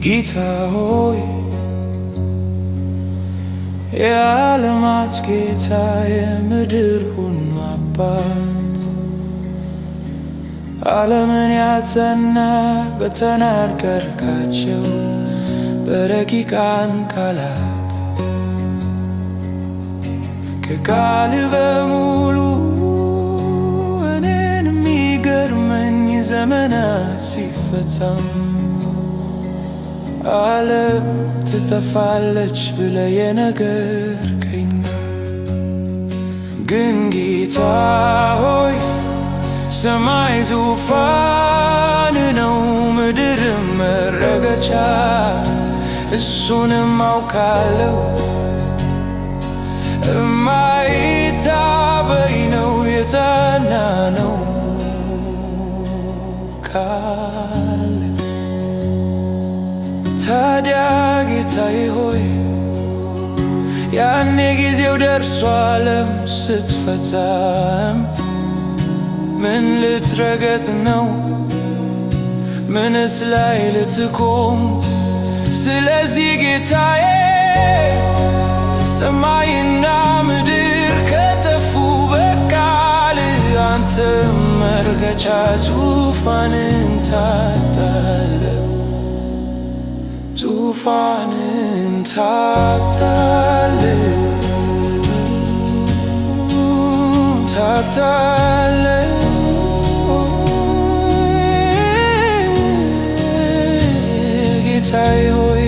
ጌታ ሆይ፣ የዓለማት ጌታ፣ የምድር ሁሉ አባት፣ ዓለምን ያጸና በተናገርካቸው በረቂቃን ቃላት፣ ከቃል በሙሉ እኔን የሚገርመኝ ዘመናት ሲፈጸም ዓለም ትጠፋለች ብለህ የነገርከኝ፣ ግን ጌታ ሆይ፣ ሰማይ ዙፋን ነው፣ ምድርም መረገጫ፣ እሱንም አውቃለሁ፣ እማይታበይ ነው፣ የጸና ነው ቃል። ታዲያ ጌታዬ ሆይ፣ ያኔ ጊዜው ደርሶ ዓለም ስትፈጸም ምን ልትረገጥ ነው? ምንስ ላይ ልትቆም? ስለዚህ ጌታዬ፣ ሰማይና ምድር ከተፉ በቃልህ አንተ መርገጫ ዙፋንን ታጣለህ፣ ዙፋንን ታጣለህ፣ ታጣለህ፣ ጌታዬ ሆይ።